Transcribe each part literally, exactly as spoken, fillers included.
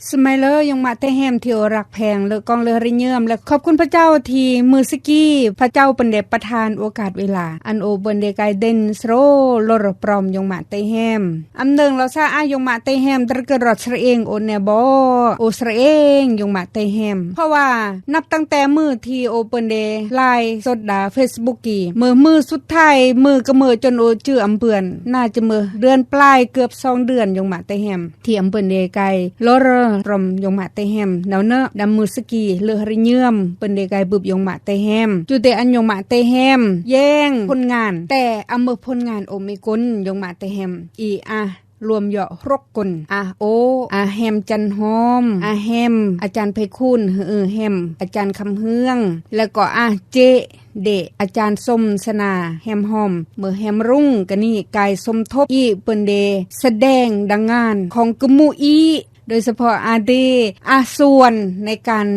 สมัย เออ ยงหมะเตแฮมตี้โอรักแพง เออ กอง เออ เฮริเยียม และขอบคุณพระเจ้าที่มื้อสะกี้ พระเจ้าเปิ้นได้ประทานโอกาสเวลา อันโอเปิ้นได้กายเด่นสโรลอรปรอมยงหมะเตแฮม อำเนิงลาวสา อายงหมะเตแฮม ตระเกิดรอดสะเองโอแน่บ่ โอสะเองยงหมะเตแฮม เพราะว่านับตั้งแต่มื้อที่โอเปิ้นได้ไลฟ์สดดาเฟซบุ๊กกี้ เมื่อมื้อสุดท้าย มื้อกะเมิดจนโอจื้ออำเปิ้น น่าจะเมื่อเดือนปลายเกือบสองเดือนยงหมะเตแฮม ที่อำเปิ้นได้กายลอรปรอมยงหมะเตแฮม เนาเนอะ ดำมื้อสะกี้ เออ เฮริเยียม เปิ้นได้กายบึบยงหมะเตแฮม จุดเดอันยงหมะเตแฮม แย่งผลงาน แต่อำเมิดผลงานโอมีคนยงหมะเตแฮม อีอะ รวมเยาะหกคน อาโอ อาแฮม จันหอม อาแฮม อาจารย์ไพฑูรย์ เออ แฮม อาจารย์คำเฮือง แล้วก็อาเจ เดะ อาจารย์สมสนา แฮมหอม เมื่อแฮมรุ่ง กะนี้กายสมทบอีก เปิ้นได้แสดงดังงานของกึมหมู่อีก โดยเฉพาะอาเด อาส่วนในการ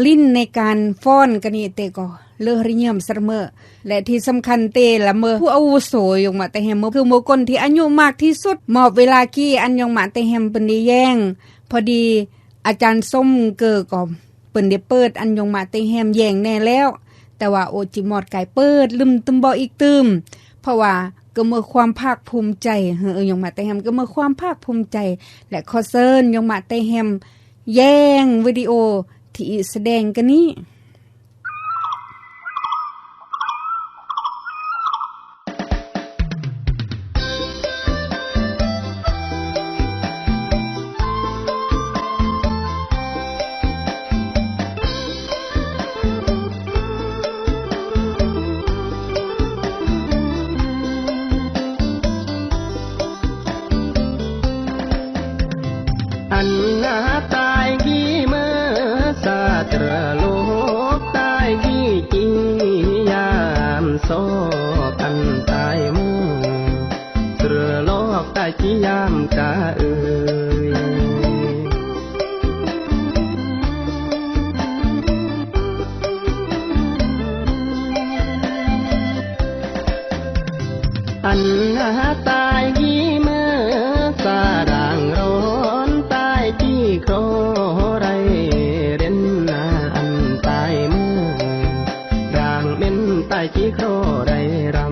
ลิ้นในการฟ้อนกะนี้เตก็ เออ เฮริเยียมเสมอ และที่สำคัญเตละเมอผู้อาวุโสยงหมะเตแฮม เมื่อคือเมื่อคนที่อายุมากที่สุด มอบเวลากี้อันยงหมะเตแฮมเปิ้นได้แย่ง พอดีอาจารย์สมเกอก็เปิ้นได้เปิดอันยงหมะเตแฮมแย่งแน่แล้ว แต่ว่าโอจิมอดกายเปิดลึมตึมบ่อีกตึม เพราะว่าก็เมื่อความภาคภูมิใจ เออ ยงหมะเตแฮมก็เมื่อความภาคภูมิใจ และขอเชิญยงหมะเตแฮม แย่งวิดีโอที่อีแสดงกะนี้ อันนาตายกี้เมื่อสาตรโลกตายกี้จียามซอกอันตายเมื่อตรโลกตายจียามกะเอ่ย อันนาตายกี้เมื่อสาด่างร้อนตายกี้ครอไรเด่นนาอันตายเมื่อด่างเม่นตายกี้ครอไรรำ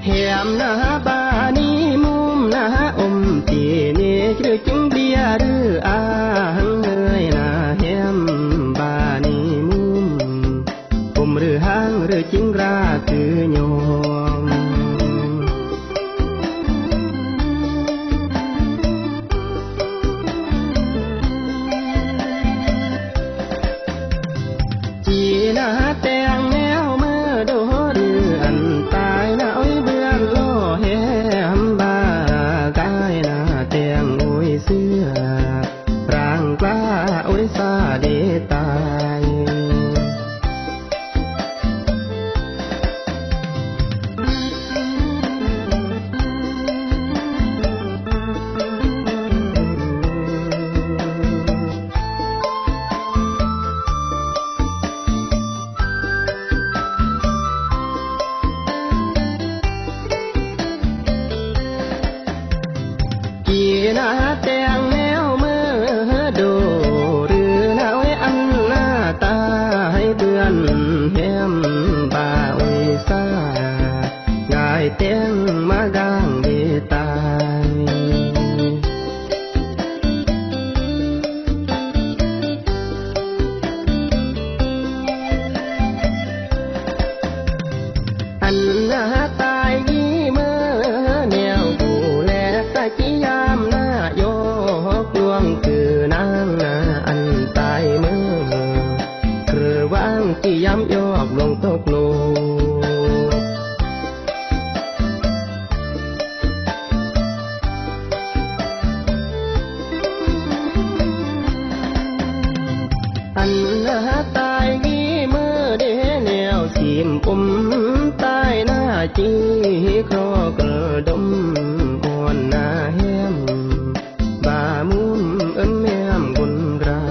แหมนาบานีมุมนาอมตีเนกหรือจึงเบียหรืออาหังเฮยนาแหมบานีมุม อมหรือหางหรือจิงราคือยอง จีนาแตงแนวเมื่อโดหรืออันตายนาอ้อยเบือนล่อแหมบากายนาแตงอ้อยเสื้อ ร่างกล้าโอ้ยซาเดตาย กี่นาแต่งแนวเมื่อโด หรือนาเวอันหน้าตาให้เปื่อนแหมบ่าอุยซา กายแต่งมาก้างเดตาย อันนาตายยี่เมื่อแนวผู้แลตะกี้ยามหน้ายอกลวงคือนางนาอันตายเมื่อ คือวางกี้ยามยอกลวงตกโลก อันนาตายกี้เมื่อเดแนวสิมอุ้มตายหน้าจีครอกระดมอ่อนหน้าแหม บ่ามุมเอิ้นแหมบุญรา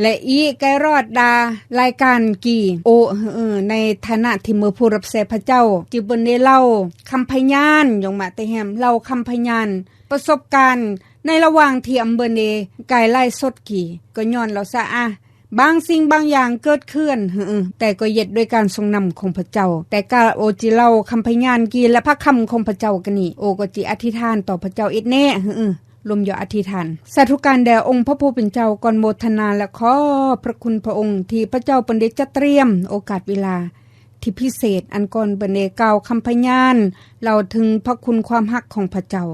Lĕ ih ก็รอด đa lai kan ki. Ơ, ơ, ในฐานะที่เมอผู้รับใช้พระเจ้า จึงเปิ้นได้เล่าคำพยาน ยองมะเตแฮม เล่าคำพยาน ประสบการณ์ ในระหว่างที่อำเปิ้นได้กายไลฟ์สด ki ก็ย้อนลาวสะอา บางสิ่งบางอย่างเกิดขึ้น เออ แต่ก็เฮ็ดด้วยการทรงนำของพระเจ้า แต่กาโอจิเล่าคำพยาน ki และพระคำของพระเจ้า กะนี้ โอก็จิอธิษฐานต่อพระเจ้าอิดแน่ เออ ลมยออธิษฐาน สาธุการแด่องค์พระผู้เป็นเจ้า ก่อนโมทนาและขอบพระคุณพระองค์ ที่พระเจ้าเปิ้นได้จัดเตรียมโอกาสเวลาที่พิเศษ อันก่อนเปิ้นได้กล่าวคำพยาน เล่าถึงพระคุณความฮักของพระเจ้า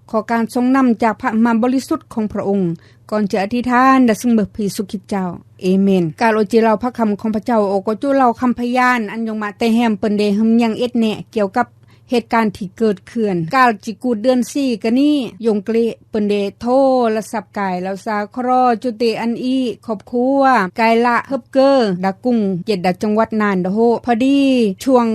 ขอการทรงนำจากพระมหาบริสุทธิ์ของพระองค์ ก่อนจะอธิษฐาน และซึ่งเบอร์พระเยซูคริสต์เจ้า เอเมน กาโอจิเล่าพระคำของพระเจ้า โอก็จุเล่าคำพยาน อันยองมะเตแฮมเปิ้นได้หึมยังอิดแน่ เกี่ยวกับ เหตุการณ์ที่เกิดขึ้น กาลจิกูดเดือนสี่ กะนี้ ยงเกลเปิ้นได้โทรศัพท์กายลาวสะ ขอรอจุติอันอี้ ครอบครัว กายละเฮิบเกอ ดากุ้ง เจ็ดดาจังหวัดน่านดาโฮ พอดีช่วง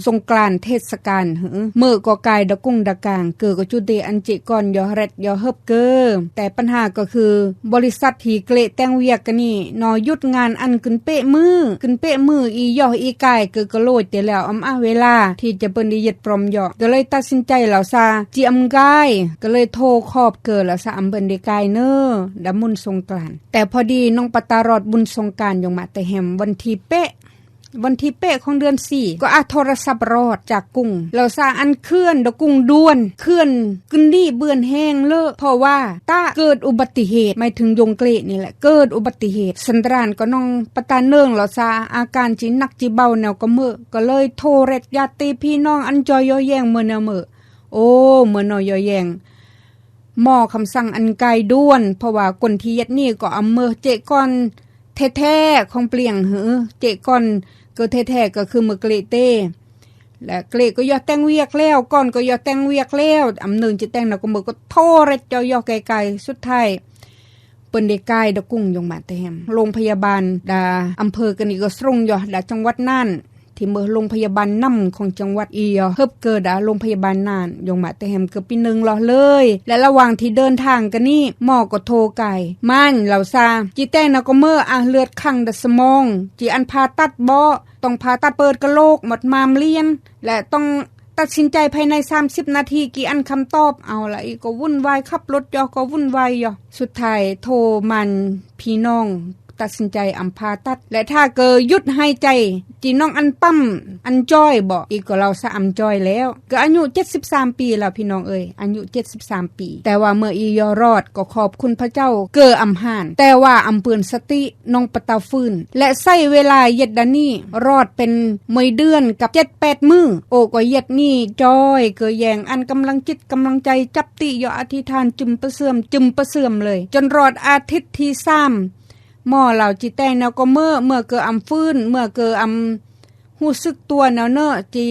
สงกรานต์เทศกาล หือ เมอก็กายดากุ้งดากาง เกอก็จุติอันเจก่อนยอแร็ดยอเฮิบเกอ แต่ปัญหาก็คือ บริษัทที่เกลแตงเวียกกะนี้ นอหยุดงานอันกึ่นเป๊ะมื้อ กึ่นเป๊ะมื้อ อียออีกายเกอก็โลดเตแล้ว อำอะเวลาที่จะเปิ้นได้เฮ็ดปรอมยอ ก็เลยตัดสินใจลาวสะ จิอำกาย ก็เลยโทรขอบเกอลาวสะ อำเปิ้นได้กายเนอ ดามุนสงกรานต์ แต่พอดีน้องปะตารอดบุญสงกรานต์ยองมะเตแฮม วันที่เป๊ะ วันที่เป๊ะของเดือนสี่ ก็อะโทรศัพท์รอดจากกุ้ง ลาวสะอันเคลื่อนดากุ้งด่วน เคลื่อนกึ่นนี่เบือนแฮงเลอะ เพราะว่าตะเกิดอุบัติเหตุ หมายถึงยงเกลนี่แหละ เกิดอุบัติเหตุ สันตรานก็น้องปะตาเนิงลาวสะ อาการจิหนักจิเบาแนวกะเมอ ก็เลยโทรเรียกญาติพี่น้องอันจอยยอแยงเมอแนวเมอ โอ้ เมอนอยยอแยง หมอคำสั่งอันกายด่วน เพราะว่าคนที่เฮ็ดนี่ก็อำเมอเจก่อนแท้ๆ ของเปลี่ยงหือ เจก่อนเกอแท้ๆ ก็คือเมอเกลเต และเกลก็ยอแตงเวียกแล้ว ก่อนก็ยอแตงเวียกแล้ว อำเนินจิแตงแนวกะเมอก็โทรเรียกจอยยอไกลๆ สุดท้าย เปิ้นได้กายดากุ้งยองมะเตแฮม โรงพยาบาลดาอำเภอกะนี้ก็สรงยอ ดาจังหวัดน่าน ที่เมอโรงพยาบาลนำของจังหวัด อียอเฮิบเกอดาโรงพยาบาลน่านยองมะเตแฮม เกอปีหนึ่งลอเลย และระหว่างที่เดินทางกะนี้ หมอก็โทรกาย ม่านลาวสะ จิแตงแนวกะเมอ อะเลือดคั่งดาสมอง จิอันผ่าตัดเบาะ ต้องผ่าตัดเปิดกะโหลก หมดม้ามเลี้ยน และต้องตัดสินใจภายในสามสิบนาที กี่อันคำตอบ เอาละอีกก็วุ่นวาย ขับรถยอก็วุ่นวายยอ สุดท้ายโทรม่านพี่น้อง ตัดสินใจอำผ่าตัด และถ้าเกอหยุดหายใจ จิน้องอันปั๊มอันจอยเบาะ อีกก็ลาวสะอำจอยแล้ว เกออายุเจ็ดสิบสามปีแล้วพี่น้องเอ๋ย อายุเจ็ดสิบสามปี แต่ว่าเมออียอรอดก็ขอบคุณพระเจ้า เกออำหาน แต่ว่าอำเปือนสติ น้องปะตาฟื้น และใช้เวลาเฮ็ดดานี้ รอดเป็นเมยเดือนกับเจ็ดแปดมื้อ โอก็เฮ็ดนี่จอย เกอแยงอันกำลังจิตกำลังใจ จับติยออธิษฐาน จึมปะเสื่อม จึมปะเสื่อมเลย จนรอดอาทิตย์ที่สาม หมอลาวจิแตงแนวกะเมอ เมื่อเกออำฟื้น เมื่อเกออำ ฮู้สึกตั๋วแนวเนอะ จิ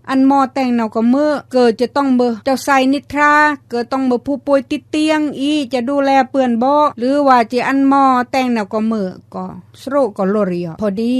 อันหมอแตงแนวกะเมอ เกอจะต้องเบอเจ้าชายนิทรา เกอต้องเบอผู้ป่วยติดเตียง อีจะดูแลเปือนเบาะ หรือว่าจิอันหมอแตงแนวกะเมอ ก็สโรก็ลอเรีย พอดี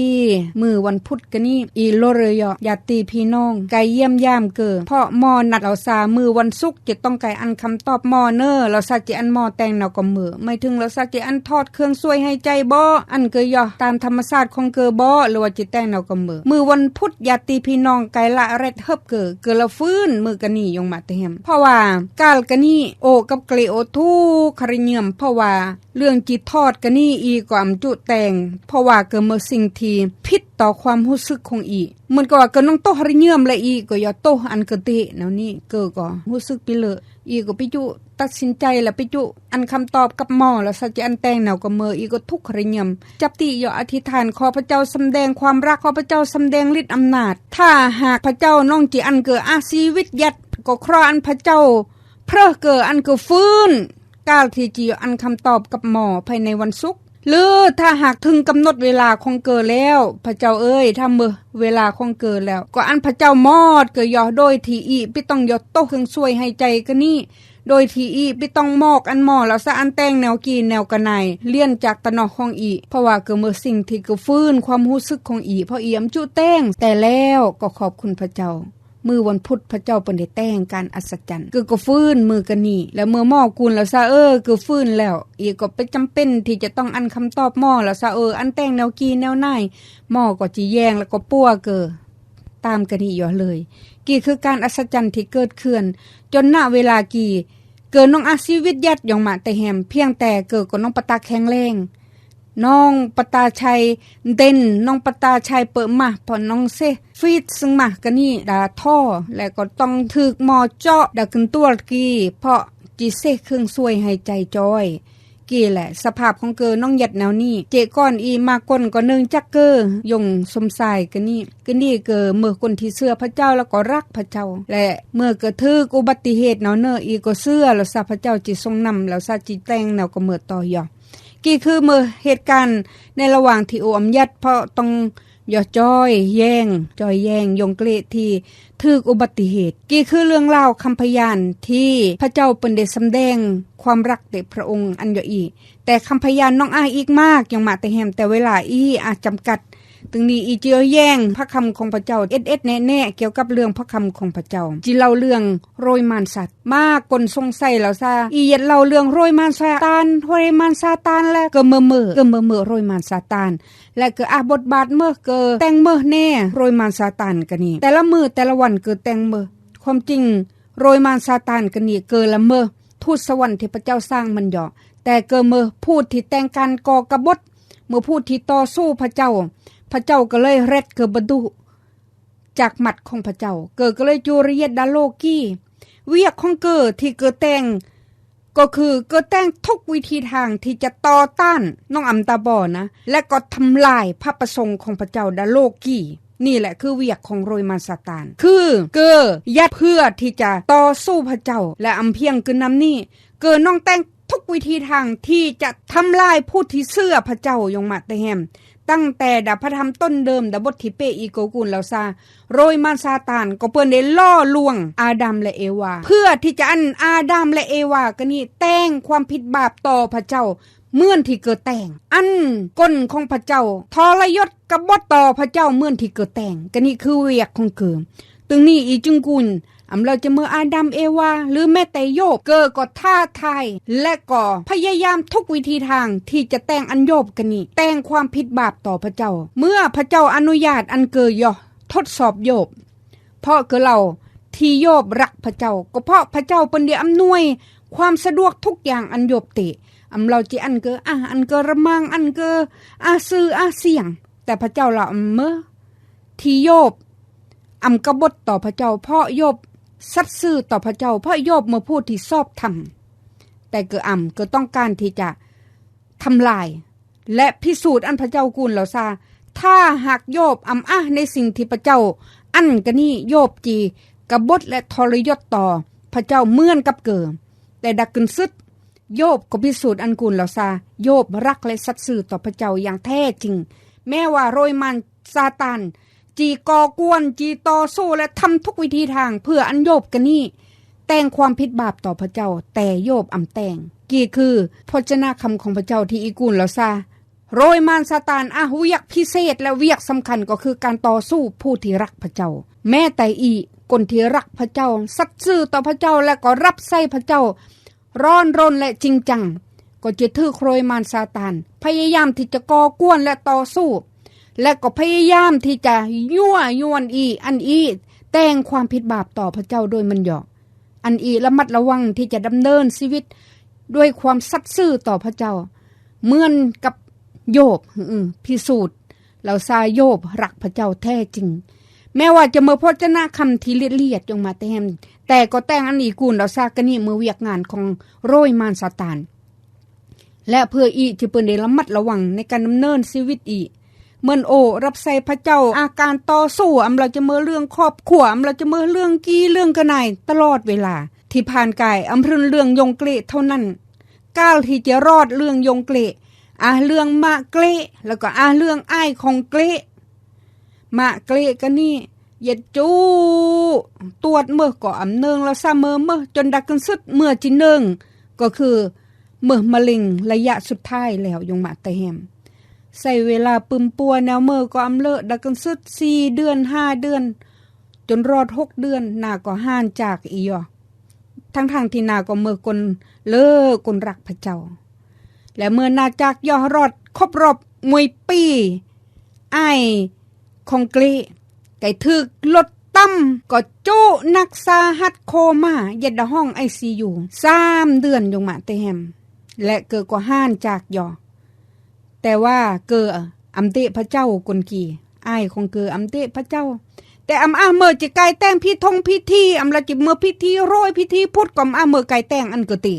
มื้อวันพุธกะนี้ อีลอเรีย ญาติพี่น้อง กายเยี่ยมยามเกอ เพราะหมอนัดลาวสะ มื้อวันศุกร์ จะต้องกายอันคำตอบหมอเนอ ลาวสะจิอันหมอแตงแนวกะเมอ หมายถึงลาวสะจิอันถอดเครื่องช่วยหายใจเบาะ อันเกอยอตามธรรมชาติของเกอเบาะ หรือว่าจิแตงแนวกะเมอ มื้อวันพุธญาติพี่น้องกายละเร็ดเฮิบเกอ เกอละฟื้นมื้อกะนี้ยองมะเตแฮม เพราะว่ากาลกะนี้ โอกับเกลโอทุกข์ขะเรื่อยม เพราะว่าเรื่องจิถอดกะนี้ อีก็อำจุแตง เพราะว่าเกอเมอสิ่งที่ผิดต่อความฮู้สึกของอี เหมือนกับว่าเกอน้องโต้ขะเรื่อยม และอีก็ยอโต้อันเกอเตะแนวนี้ เกอก็ฮู้สึกปิเลอะ อีก็ไปจุตัดสินใจและไปจุอันคำตอบกับหมอ ลาวสะจิอันแตงแนวกะเมอ อีก็ทุกข์ขะเรื่อยม จับติยออธิษฐาน ขอพระเจ้าสำแดงความรัก ขอพระเจ้าสำแดงฤทธิ์อำนาจ ถ้าหากพระเจ้าน้องจิอันเกออาชีวิตยัด ก็ขออันพระเจ้าเผลอเกออันเกอฟื้น กาลที่จิอันคำตอบกับหมอภายในวันศุกร์ หรือถ้าหากถึงกำหนดเวลาของเกอแล้ว พระเจ้าเอ๋ย ถ้าเมื่อเวลาของเกอแล้ว ก็อันพระเจ้ามอดเกอยอ โดยที่อีปิต้องยอโต้เครื่องช่วยหายใจกะนี้ โดยที่อีปิต้องมอกอันหมอลาวสะอันแตงแนวกี่แนวกะไหน เลี่ยนจากตะนอกของอี เพราะว่าเกอเมอสิ่งที่เกอฟื้นความฮู้สึกของอี เพราะอีอำจุแตง แต่แล้วก็ขอบคุณพระเจ้า Mø วันพุธ พระเจ้าเปิ้นได้แต่งก๋านอัศจรรย์ เกอก็ฟื้น เมอก็นี่ แล้วเมอหมอกู๋นลาวซะ เออ เกอฟื้นแล้ว อีก็ไปจ๋ำเป๋นตี้จะต้องอั้นกำตอบหมอลาวซะ เออ อั้นแต่งแนวกี้แนวไหน หมอก็จิแยงแล้วก็ปัวเกอ ต๋ามกะนี้อยู่เลย กี้คือก๋านอัศจรรย์ตี้เกิดขึ้น จ๋น ณ เวลากี้ เกอน้องอาชีวิตยัดยองมาแต่แหม เพียงแต่เกอก็น้องปะตาแข็งแรง น้องปะตาชัยเด่น น้องปะตาชัยเปิดมา เพราะน้องเซฟีดซึ่งมากะนี้ดาท่อ และก็ต้องถืกหมอเจาะดาขึ้นตัวกี้ เพราะจิเซเครื่องช่วยหายใจจอย กี้แหละ สภาพของเกอน้องยัดแนวนี้ เจก่อนอีมาก่อนก็เนื่องจากเกอยงสมชายกะนี้ กะนี้เกอเมื่อคนตี้เชื่อพระเจ้าแล้วก็ฮักพระเจ้า และเมื่อเกอถืกอุบัติเหตุเนาะเนอะ อีก็เชื่อแล้วซะพระเจ้าจิทรงนำ แล้วซะจิแต่งแนวก็เมื่อต่อยอ กี้คือเมื่อเหตุการณ์ในระหว่างตี้โออำยัด เพราะต้องยอจอยแยง จอยแยงยงเกละตี้ถืกอุบัติเหตุ กี้คือเรื่องราวกำพยานตี้พระเจ้าเปิ้นได้สำแดงความฮักแด่พระองค์อันยออี แต่กำพยานน้องอ้ายอีกมากยองมาแต่แหม แต่เวลาอีอาจจ๋ำกัด ตึงนี้อีจิยอแยงพระคำของพระเจ้า เอ็ดเอ็ดแน่ๆ เกี่ยวกับเรื่องพระคำของพระเจ้า จิเล่าเรื่องโรยมารซาตาน มาคนสงสัยลาวซะ อียัดเล่าเรื่องโรยมารซาตาน โรยมารซาตาน และเกอเมอเมอ เกอเมอเมอโรยมารซาตาน และเกออะบทบาทเมอ เกอแต่งเมอแน่โรยมารซาตานกะนี้ แต่ละมื้อแต่ละวันเกอแต่งเมอ ความจริงโรยมารซาตานกะนี้เกอละเมอ ทูตสวรรค์ตี้พระเจ้าสร้างมันยอ แต่เกอเมอผู้ตี้แต่งก๋านก่อกบฏ เมอผู้ตี้ต่อสู้พระเจ้า พระเจ้าก็เลยเร็ดเกอบ่ดุ จากหมัดของพระเจ้า เกอก็เลยจูระเยียดดาโลกกี้ เวียกของเกอตี้เกอแต่ง ก็คือเกอแต่งทุกวิธีทางตี้จะต่อต้านน้องอำตาบอนะ และก็ทำลายพระประสงค์ของพระเจ้าดาโลกกี้ นี่แหละคือเวียกของโรยมารซาตาน คือเกอยัดเพื่อตี้จะต่อสู้พระเจ้า และอำเพียงกึ่นนำนี้ เกอน้องแต่งทุกวิธีทางตี้จะทำลายผู้ตี้เชื่อพระเจ้ายองมาแต่แหม ตั้งแต่ดาพระธรรมต้นเดิมดาบทตี้เป๊ะอีกกูลลาวซา โรยมารซาตานก็เปิ้นได้ล่อลวงอาดัมและเอวา เพื่อตี้จะอั้นอาดัมและเอวากะนี้แต่งความผิดบาปต่อพระเจ้าเหมือนตี้เกอแต่ง อั้นคนของพระเจ้าทรยศกบฏต่อพระเจ้าเหมือนตี้เกอแต่ง กะนี้คือเวียกของเกอ ตึงนี้อีจึงกูล อำลาวจะเมออาดัมเอวา หรือแม้แต่โยบ เกอก็ท้าทาย และก็พยายามทุกวิธีทางตี้จะแต่งอันโยบกะนี้ แต่งความผิดบาปต่อพระเจ้า เมื่อพระเจ้าอนุญาตอันเกอยอทดสอบโยบ เพราะเกอเล่าตี้โยบฮักพระเจ้า ก็เพราะพระเจ้าเปิ้นได้อำนวยความสะดวกทุกอย่างอันโยบเตะ อำลาวจะอั้นเกออะ อั้นเกอระมัง อั้นเกออะซื่ออะเสียง แต่พระเจ้าละอำเมอ ตี้โยบอำกบฏต่อพระเจ้า เพราะโยบสัตย์ซื่อต่อพระเจ้า เพราะโยบเมอผู้ตี้ชอบธรรม แต่เกออำ เกอต้องการตี้จะทำลาย และพิสูจน์อันพระเจ้ากูลลาวซา ถ้าหากโยบอำอะในสิ่งตี้พระเจ้าอั้นกะนี้ โยบจิกบฏและทรยศต่อพระเจ้าเหมือนกับเกอ แต่ดักกึนสุด โยบก็พิสูจน์อันกูลลาวซา โยบฮักและสัตย์ซื่อต่อพระเจ้าอย่างแท้จริง แม้ว่าโรยมารซาตาน จิก่อกวน จิต่อสู้และทำทุกวิธีทางเพื่ออันโยบกะนี้แต่งความผิดบาปต่อพระเจ้า แต่โยบอำแต่ง กี้คือพระวจนะคำของพระเจ้าตี้อีกูลลาวซา โรยมารซาตานอะ เวียกพิเศษและเวียกสำคัญก็คือการต่อสู้ผู้ตี้ฮักพระเจ้า แม้แต่อีคนตี้ฮักพระเจ้า สัตย์ซื่อต่อพระเจ้า และก็ฮับใช้พระเจ้า ร้อนรนและจริงจัง ก็จะถืกโรยมารซาตาน พยายามตี้จะก่อกวนและต่อสู้ และก็พยายามตี้จะยั่วยวนอีอันอีแต่งความผิดบาปต่อพระเจ้าโดยมันยอ อันอีระมัดระวังตี้จะดำเนินชีวิตด้วยความสัตย์ซื่อต่อพระเจ้า เหมือนกับโยบ อืม พิสูจน์ลาวซา โยบฮักพระเจ้าแท้จริง แม้ว่าจะเมอพระวจนะคำตี้เลียดๆ ยองมาแต่แหม แต่ก็แต่งอันอีกูลลาวซากะนี้เมอเวียกงานของโรยมารซาตาน และเพื่ออีจะเปิ้นได้ระมัดระวังในการดำเนินชีวิตอี เหมือนโอฮับใช้พระเจ้า อาการต่อสู้ อำลาวจะเมอเรื่องครอบครัว อำลาวจะเมอเรื่องกี้เรื่องกะนายตลอดเวลา ตี้ผ่านก๋ายอำเรื่องยงเกละเท่านั้น ก้าวตี้จะรอดเรื่องยงเกละ อะเรื่องมะเกละ แล้วก็อะเรื่องอ้ายของเกละ มะเกละกะนี้ เย็ดจู้ ตรวจเมอก็อำเนิงลาวซาเมอเมอ จ๋นดักกึนสุดเมอจิเนิง ก็คือเมอมะเร็งระยะสุดท้ายแล้วยองมาแต่แหม ใช้เวลาปึ้มปัวแนวเมอก็อำเลอะ ดักกึนสุดสี่เดือนห้าเดือน จนรอดหกเดือน นาก็หันจากอีหยอ ทั้งๆ ที่นาก็เมอคนเล่อคนฮักพระเจ้า และเมื่อนาจากหยอรอดครบรอบหนึ่งปี อ้ายของเกรก ไก่ถูกรถตำ ก็จุหนักสาหัสโคม่า เย็ดห้องไอซียู สามเดือน ยงมาเตแฮม และเกอก็หันจากหยอ แต่ว่าเกออำเตะพระเจ้า คนกี่ อ้ายของเกออำเตะพระเจ้า แต่อำอ้าเมอจะกายแต่งพิธงพิธี อำละจิเมอพิธีโรยพิธีพุทธ ก็อำอ้าเมอกายแต่งอันเกอเตะ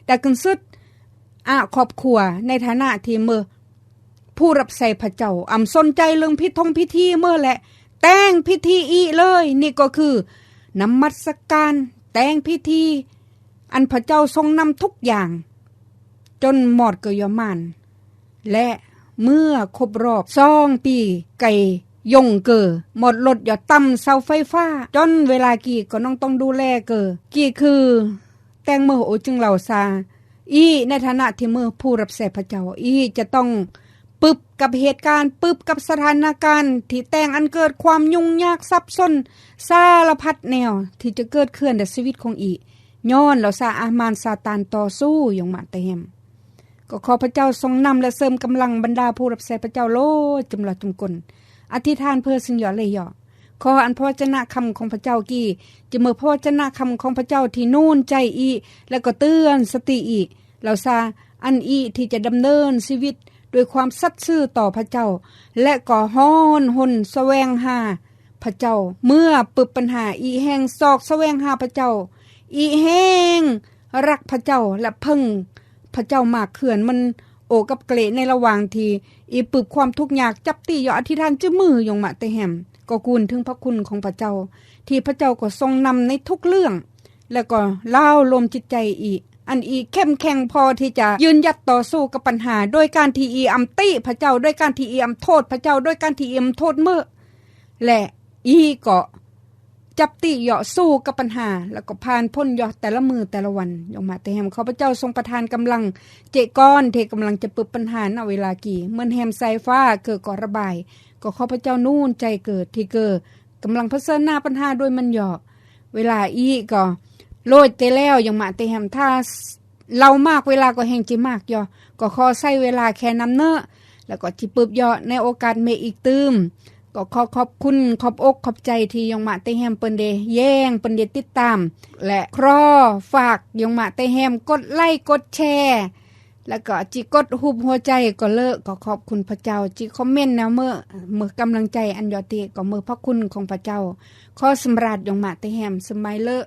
แต่กึ่งสุด อะ ครอบครัวในฐานะที่เมอผู้รับใช้พระเจ้า อำสนใจเรื่องพิธงพิธีเมอและแต่งพิธีอีกเลย นี่ก็คือนมัสการ แต่งพิธี อันพระเจ้าทรงนำทุกอย่าง จนหมดเกอยอมาน และเมื่อครบรอบสองปี ไก่ยงเกอหมดรถหยอตำเสาไฟฟ้า จนเวลากี่ก็น้องต้องดูแลเกอ กี่คือ แต่งเมอโอจึงเหล่าซา อีในฐานะที่เมอผู้รับใช้พระเจ้า อีจะต้องปึบกับเหตุการณ์ ปึบกับสถานการณ์ที่แต่งอันเกิดความยุ่งยากสับสน สารพัดแนวที่จะเกิดขึ้นในชีวิตของอี ย้อนเหล่าซาอาหมานซาตานต่อสู้ ยงมาเตแฮม ก็ขอพระเจ้าทรงนำและเสริมกำลังบรรดาผู้รับใช้พระเจ้าโลดจุมหลอดจุมคน อธิษฐานเพื่อสิ่งหยอเลยหยอ ขออันพระวจนะคำของพระเจ้ากี่ จะเมอพระวจนะคำของพระเจ้าที่หนุนใจอี และก็เตือนสติอี เหล่าซาอันอีที่จะดำเนินชีวิตด้วยความสัตย์ซื่อต่อพระเจ้า และก็ฮ้อนฮนแสวงหาพระเจ้า เมื่อปึบปัญหาอีแห่งซอกแสวงหาพระเจ้า อีแห่งฮักพระเจ้าและเพิ่งพระเจ้ามากเขื่อน มันโอกับเกรกในระหว่างที่อีปึบความทุกข์ยาก จับตี้หยออธิษฐานจื้อมือ ยงมาเตแฮม ก็กูนถึงพระคุณของพระเจ้า ที่พระเจ้าก็ทรงนำในทุกเรื่อง แล้วก็เล้าโลมจิตใจอี อันอีเข้มแข็งพอที่จะยืนหยัดต่อสู้กับปัญหา โดยการที่อีอำติพระเจ้า โดยการที่อีอำโทษพระเจ้า โดยการที่อีอำโทษเมอ และอีก็จับตี้หยอสู้กับปัญหา แล้วก็ผ่านพ้นหยอแต่ละมื้อแต่ละวัน ยงมาเตแฮม ขอพระเจ้าทรงประทานกำลังเจาะก้อนที่กำลังจะปึบปัญหาณเวลากี่ เหมือนแฮมสายฟ้าเกอก็ระบาย ก็ขอพระเจ้าหนุนใจเกอที่เกอ กำลังเผชิญหน้าปัญหาด้วยมันหยอ เวลาอีก็โลดเตแล้ว ยงมาเตแฮม ถ้าเล่ามากเวลาก็แฮงจิมากหยอ ก็ขอใช้เวลาแค่นำเนาะ แล้วก็จิปึบหยอในโอกาสเมอีกตื้ม ก็ขอขอบคุณขอบอกขอบใจที่ยงมาเตแฮมเปิ้นได้แย้ง เปิ้นได้ติดตาม และขอฝากยงมาเตแฮมกดไลค์กดแชร์ แล้วก็จิกดรูปหัวใจก็เละ ก็ขอบคุณพระเจ้า จิคอมเมนต์แนวเมอ เมอกำลังใจอันหยอเตก็เมอพระคุณของพระเจ้า ขอสำราญยงมาเตแฮมสมัยเละ